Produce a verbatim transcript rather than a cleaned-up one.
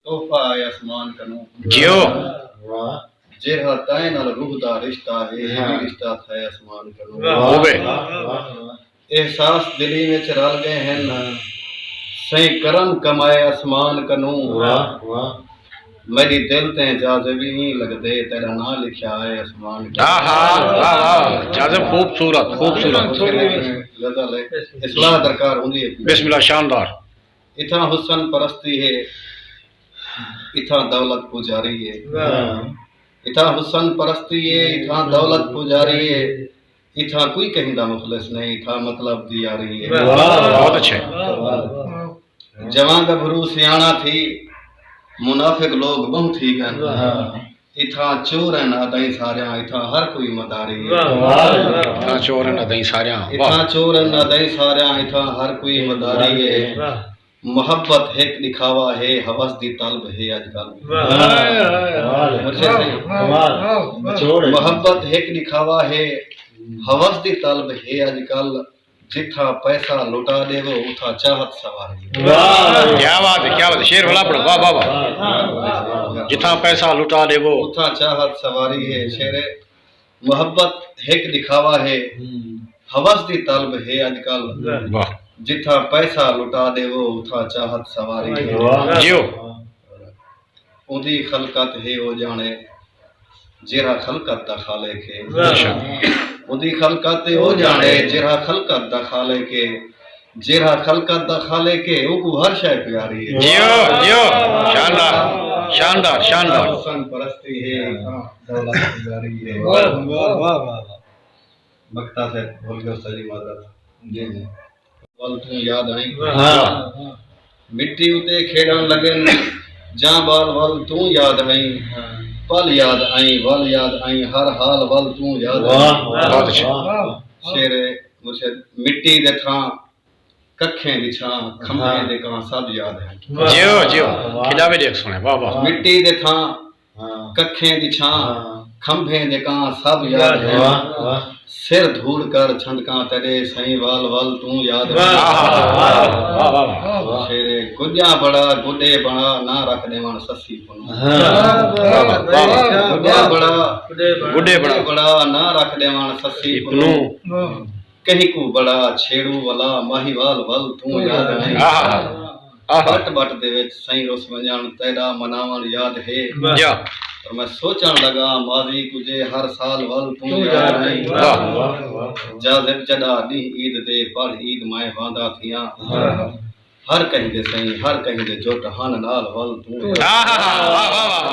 تحفہ آئے آسمان کنوں۔ جیو۔ جیرھا تئیں نال روح دا رشتہ ہے، اے وی رشتہ تھئے آسمان کنوں۔ ہووے۔ احساس دلی وچ رل ڳئے ہن، سئیں کرم کمائے آسمان کنوں۔ میݙی دل تیں جازب ایں لڳدے، تیݙا ناں لکھیا ہے آسمان کنوں۔ آہا، واہ واہ، جازب، خوبصورت، خوبصورت۔ غزل ہے، اصلاح درکار ہوندی ہے۔ بسم اللہ، شاندار۔ اتھاں حسن پرستی ہے، اتھاں دولت پجاری ہے۔ اتھاں حسن پرستی ہے، اتھاں دولت پجاری ہے۔ اتھاں کوئی کہیں دا مخلص نہیں، اتھاں مطلب دی یاری ہے۔ بہت اچھے۔ جوان گبھرو سیاݨا تھی، منافق لوگ ٻہوں تھی ڳن۔ اتھاں چور ہن ادائیں ساریاں، اتھاں ہر کوئی مداری ہے۔ اتھاں چور ہن ادائیں ساریاں، واہ۔ اتھاں چور ہن ادائیں ساریاں، اتھاں ہر کوئی مداری ہے۔ محبت ہک ݙکھاوا ہے، ہوس دی طلب ہے اڄ کل۔ مرشد سئیں۔ محبت ہک ݙکھاوا ہے، ہوس دی طلب ہے اڄ کل۔ جتھاں پیسہ لٹا ݙیوو، اتھاں چاہت سواری ہے۔ کیا بات ہے، کیا بات ہے، شعر بھلا پڑھو، واہ واہ واہ۔ جتھاں پیسہ لٹا ݙیوو۔ اتھاں چاہت سواری ہے، شعر۔ محبت ہک ݙکھاوا ہے، ہوس دی طلب ہے اڄ کل۔ واہ۔ جتھاں پیسہ لٹا ݙیوو، اتھاں چاہت سواری ہے۔ جیو۔ اوندی خلقت ہے او ڄاݨے، جیرھا خلقت دا خالق ہے۔ بے شک۔ اوندی خلقت ہے او ڄاݨے، جیرھا خلقت دا خالق ہے۔ جیرھا خلقت دا خالق ہے، اوکوں ہر شے پیاری ہے۔ جیو، جیو، شاندار، شاندار، شاندار۔ حسن پرستی ہے، دولت پجاری ہے۔ واہ، واہ، واہ، واہ۔ مقطع سے بھل ڳئے استاد جی، معذرت۔ جی، جی۔ ول توں یاد آئیں۔ ہاں۔ مٹی اتے کھیݙݨ لڳن، جاں ٻال ول توں یاد آئیں۔ پل یاد آئیں، ول یاد آئیں، ہر حال ول توں یاد آئیں۔ واہ، واہ، بہت اچھے۔ واہ۔ شعر مرشد، مٹی دے تھاں ککھیں دی چھاں، کھمبیں دے کاں سب یاد ہن۔ جیو، جیو۔ کھلا وی ݙیکھ سوہݨے، واہ، واہ۔ مٹی دے تھاں ہاں۔ ککھیں دی چھاں، ہاں۔ کھمبیں دے کاں سب یاد ہن۔ واہ، واہ۔ سر دھوڑ کر چھندکاں تیݙے سئیں ول ول توں یاد ہن۔ واہ، واہ، واہ۔ شعر، گݙیاں بڑا، گݙے بڑا، ناں رکھ ݙیوݨ سسی کنوں۔ ہاں۔ واہ، واہ، واہ۔ گݙیاں بڑا، گݙے بڑا۔ گݙے بڑا، ناں رکھ ݙیوݨ سسی کنوں۔ کہیں کوں بڑا چھیڑو ولا ماہیوال ول توں یاد آئیں۔ آہا۔ آہا۔ ٻٹ ٻٹ دے وچ سئیں رس ونڄݨ تیݙا مناوݨ یاد ہے۔ جا۔ پر میں سوچݨ لڳا ماضی کوں جے ہر سال ول توں یاد آئیں۔ واہ۔ جازب جݙا ݙینہہ عید دے پڑھ عید میں واندا تھیاں۔ ہر کہیں دے سئیں، ہر کہیں دے جٹ ہن نال ول توں۔ آہا، واہ، واہ، واہ،